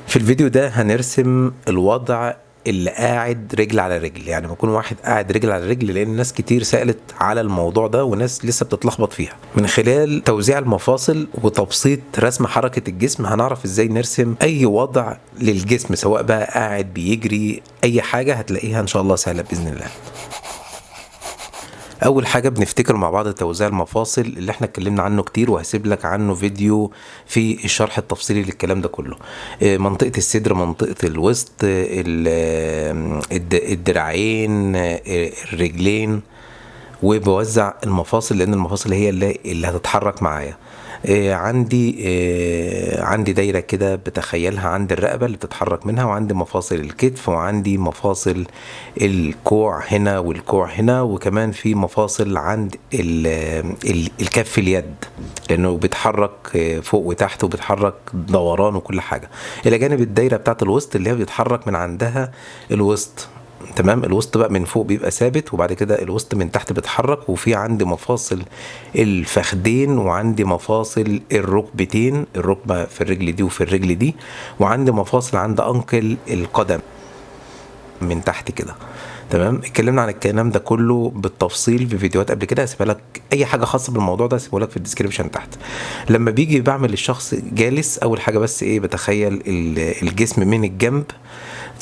في الفيديو ده هنرسم الوضع اللي قاعد رجل على رجل، يعني بيكون واحد قاعد رجل على رجل، لان ناس كتير سألت على الموضوع ده وناس لسه بتتلخبط فيها. من خلال توزيع المفاصل وتبسيط رسم حركة الجسم هنعرف ازاي نرسم اي وضع للجسم، سواء بقى قاعد، بيجري، اي حاجة هتلاقيها ان شاء الله سهلة بإذن الله. اول حاجة بنفتكر مع بعض توزيع المفاصل اللي احنا اتكلمنا عنه كتير، وهسيب لك عنه فيديو في الشرح التفصيلي للكلام ده كله. منطقة الصدر، منطقة الوسط، الدراعين، الرجلين، وبوزع المفاصل لان المفاصل هي اللي هتتحرك معايا. عندي دايرة كده بتخيلها عند الرقبة اللي بتتحرك منها، وعندي مفاصل الكتف، وعندي مفاصل الكوع هنا والكوع هنا، وكمان في مفاصل عند الكف اليد لانه بيتحرك فوق وتحت وبيتحرك دوران وكل حاجة. الى جانب الدايرة بتاعت الوسط اللي هي بيتحرك من عندها الوسط، تمام. الوسط بقى من فوق بيبقى ثابت، وبعد كده الوسط من تحت بيتحرك، وفي عندي مفاصل الفخدين، وعندي مفاصل الركبتين، الركبة في الرجل دي وفي الرجل دي، وعندي مفاصل عند أنقل القدم من تحت كده، تمام. اتكلمنا عن الكلام ده كله بالتفصيل في فيديوهات قبل كده، هسيبها لك اي حاجة خاصة بالموضوع ده هسيبها لك في ال description تحت. لما بيجي بعمل الشخص جالس، اول حاجة بس ايه، بتخيل الجسم من الجنب.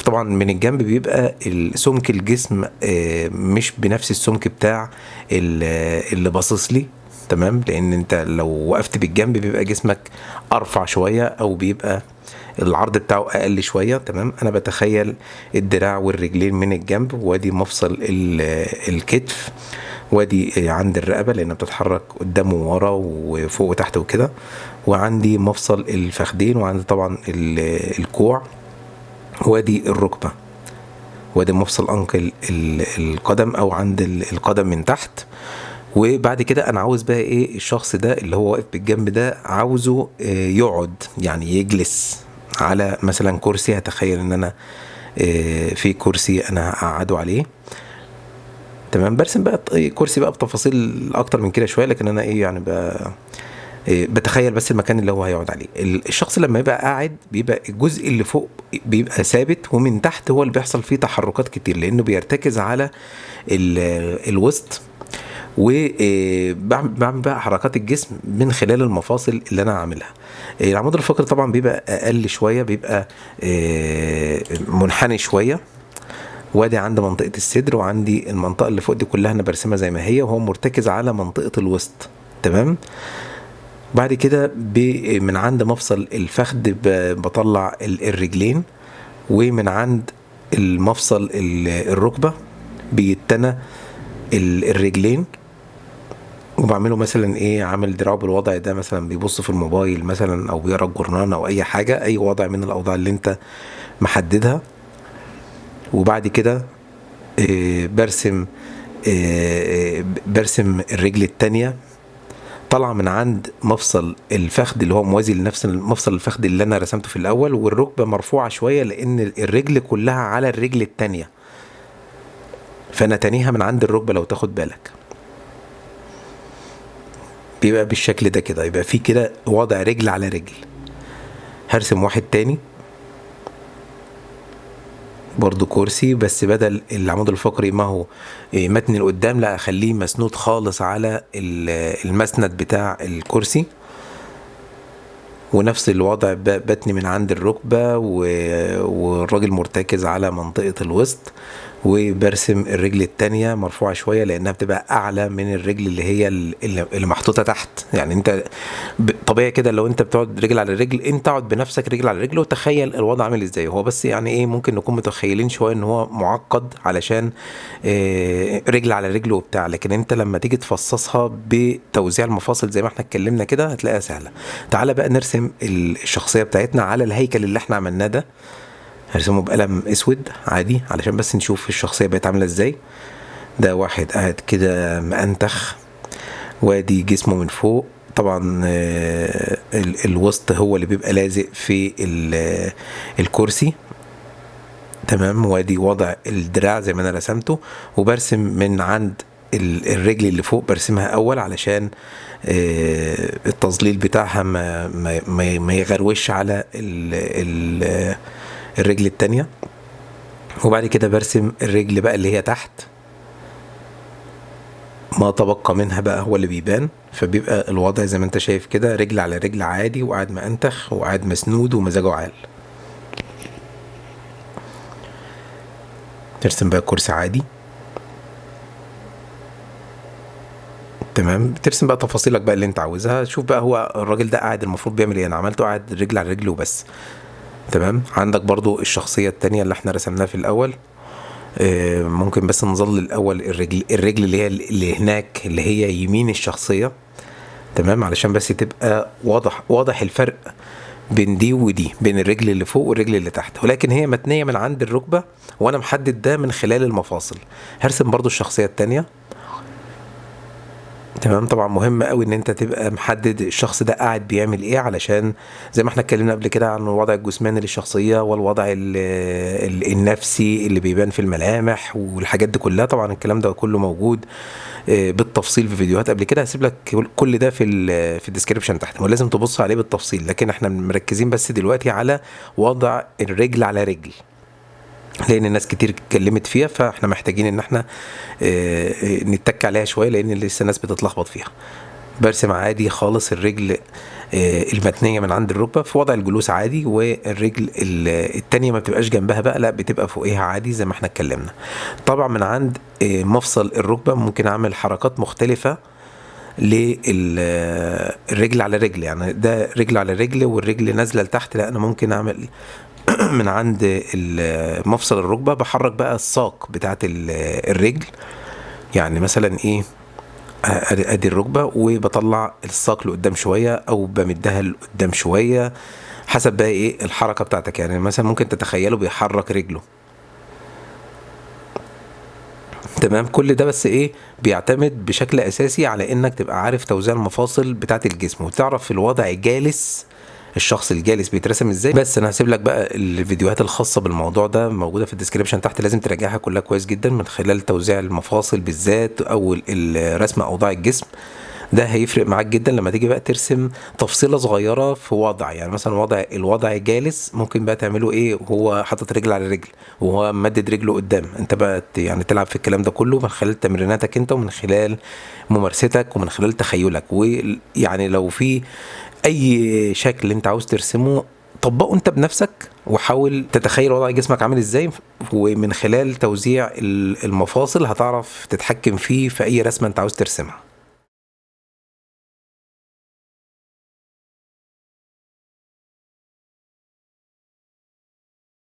طبعا من الجنب بيبقى سمك الجسم مش بنفس السمك بتاع اللي باصص لي، تمام، لان انت لو وقفت بالجنب بيبقى جسمك ارفع شوية او بيبقى العرض بتاعه اقل شوية، تمام. انا بتخيل الدراع والرجلين من الجنب، وادي مفصل الكتف، وادي عند الرقبة لانها بتتحرك قدام وورا وفوق وتحت وكده، وعندي مفصل الفخدين، وعندي طبعا الكوع، وادي الركبة، وادي مفصل انقل القدم او عند القدم من تحت. وبعد كده انا عاوز بقى ايه، الشخص ده اللي هو واقف بالجنب ده عاوزه يقعد، يعني يجلس على مثلا كرسي. هتخيل ان انا في كرسي انا هقعده عليه، تمام. برسم بقى كرسي بقى بتفاصيل اكتر من كده شوية، لكن انا ايه يعني بتخيل بس المكان اللي هو هيقعد عليه. الشخص لما يبقى قاعد بيبقى الجزء اللي فوق بيبقى ثابت، ومن تحت هو اللي بيحصل فيه تحركات كتير لانه بيرتكز على الوسط، وبعمل بقى حركات الجسم من خلال المفاصل اللي انا عاملها. العمود الفقري طبعا بيبقى اقل شوية، بيبقى منحني شوية. وادي عند منطقة الصدر، وعندي المنطقة اللي فوق دي كلها انا برسمها زي ما هي، وهو مرتكز على منطقة الوسط، تمام. بعد كده من عند مفصل الفخذ بطلع الرجلين، ومن عند المفصل الركبة بيتنى الرجلين، وبعمله مثلا ايه، عامل دراعه بالوضع ده مثلا، بيبص في الموبايل مثلا او بيقرا الجورنال او اي حاجة، اي وضع من الاوضاع اللي انت محددها. وبعد كده برسم الرجل التانية طالعه من عند مفصل الفخذ اللي هو موازي لنفس مفصل الفخذ اللي انا رسمته في الاول، والركبة مرفوعة شوية لان الرجل كلها على الرجل التانية، فانا تانيها من عند الركبة لو تاخد بالك بيبقى بالشكل ده كده، يبقى في كده وضع رجل على رجل. هرسم واحد تاني برضو كرسي، بس بدل العمود الفقري ما هو متني لقدام، لا اخليه مسنود خالص على المسند بتاع الكرسي، ونفس الوضع بتني من عند الركبة، والراجل مرتكز على منطقة الوسط، وبرسم الرجل التانية مرفوعة شوية لأنها بتبقى أعلى من الرجل اللي هي اللي محطوطة تحت. يعني أنت طبيعي كده لو أنت بتقعد رجل على رجل، أنت اقعد بنفسك رجل على رجل وتخيل الوضع عامل إزاي. هو بس يعني إيه، ممكن نكون متخيلين شوية إن هو معقد علشان رجل على رجل وبتاع، لكن أنت لما تيجي تفصصها بتوزيع المفاصل زي ما احنا اتكلمنا كده هتلاقيها سهلة. تعالى بقى نرسم الشخصية بتاعتنا على الهيكل اللي احنا عملناه ده. هرسمه بقلم اسود عادي علشان بس نشوف الشخصية بقت عاملة ازاي. ده واحد قاعد كده مأنتخ، وادي جسمه من فوق، طبعا الوسط هو اللي بيبقى لازق في الكرسي، تمام. وادي وضع الدراع زي ما انا رسمته، وبرسم من عند الرجل اللي فوق برسمها اول علشان التظليل بتاعها ما يغروش على الرجل التانية. وبعد كده برسم الرجل بقى اللي هي تحت، ما تبقى منها بقى هو اللي بيبان. فبيبقى الوضع زي ما انت شايف كده، رجل على رجل عادي، وقاعد مأنتخ وقاعد مسنود ومزاجه عال. ترسم بقى كرسي عادي. تمام، ترسم بقى تفاصيلك بقى اللي انت عاوزها. شوف بقى هو الراجل ده قاعد المفروض بيعمل ايه، انا عملته قاعد رجل على رجل وبس. تمام، عندك برضو الشخصية التانية اللي احنا رسمناها في الأول. ممكن بس نظل الأول الرجل اللي هي اللي هناك اللي هي يمين الشخصية. تمام، علشان بس تبقى واضح الفرق بين دي ودي، بين الرجل اللي فوق والرجل اللي تحت، ولكن هي متنية من عند الركبة وأنا محدد ده من خلال المفاصل. هرسم برضو الشخصية التانية. تمام، طبعا مهم قوي ان انت تبقى محدد الشخص ده قاعد بيعمل ايه، علشان زي ما احنا اتكلمنا قبل كده عن الوضع الجسماني للشخصية والوضع النفسي اللي بيبان في الملامح والحاجات دي كلها. طبعا الكلام ده كله موجود بالتفصيل في فيديوهات قبل كده، هسيب لك كل ده في ال description تحت، ولازم تبص عليه بالتفصيل. لكن احنا مركزين بس دلوقتي على وضع الرجل على رجل، لان الناس كتير اتكلمت فيها، فاحنا محتاجين ان احنا نتك عليها شوية لان لسه الناس بتتلخبط فيها. برسم عادي خالص الرجل المتنيه من عند الركبة في وضع الجلوس عادي، والرجل التانية ما بتبقاش جنبها بقى، لا بتبقى فوقيها عادي زي ما احنا اتكلمنا. طبعا من عند مفصل الركبة ممكن اعمل حركات مختلفة للرجل على رجل، يعني ده رجل على رجل والرجل نازله لتحت، لا انا ممكن اعمل من عند مفصل الركبة بحرك بقى الساق بتاعت الرجل، يعني مثلا ايه، ادي الركبة وبطلع الساق لقدام شوية او بمدها لقدام شوية حسب بقى ايه الحركة بتاعتك. يعني مثلا ممكن تتخيله بيحرك رجله. تمام، كل ده بس ايه بيعتمد بشكل اساسي على انك تبقى عارف توزيع المفاصل بتاعت الجسم، وتعرف في الوضع الجالس الشخص الجالس بيترسم ازاي. بس انا هسيب لك بقى الفيديوهات الخاصة بالموضوع ده موجودة في ال description تحت، لازم تراجعها كلها كويس جدا من خلال توزيع المفاصل بالذات او الرسم اوضاع الجسم. ده هيفرق معاك جدا لما تيجي بقى ترسم تفصيله صغيرة في وضع، يعني مثلا الوضع جالس ممكن بقى تعمله ايه وهو حاطط رجل على رجل وهو مدد رجله قدام. انت بقى يعني تلعب في الكلام ده كله من خلال تمريناتك انت، ومن خلال ممارستك، ومن خلال تخيلك. ويعني لو في اي شكل انت عاوز ترسمه طبقه انت بنفسك، وحاول تتخيل وضع جسمك عامل ازاي، ومن خلال توزيع المفاصل هتعرف تتحكم فيه في اي رسمه انت عاوز ترسمها.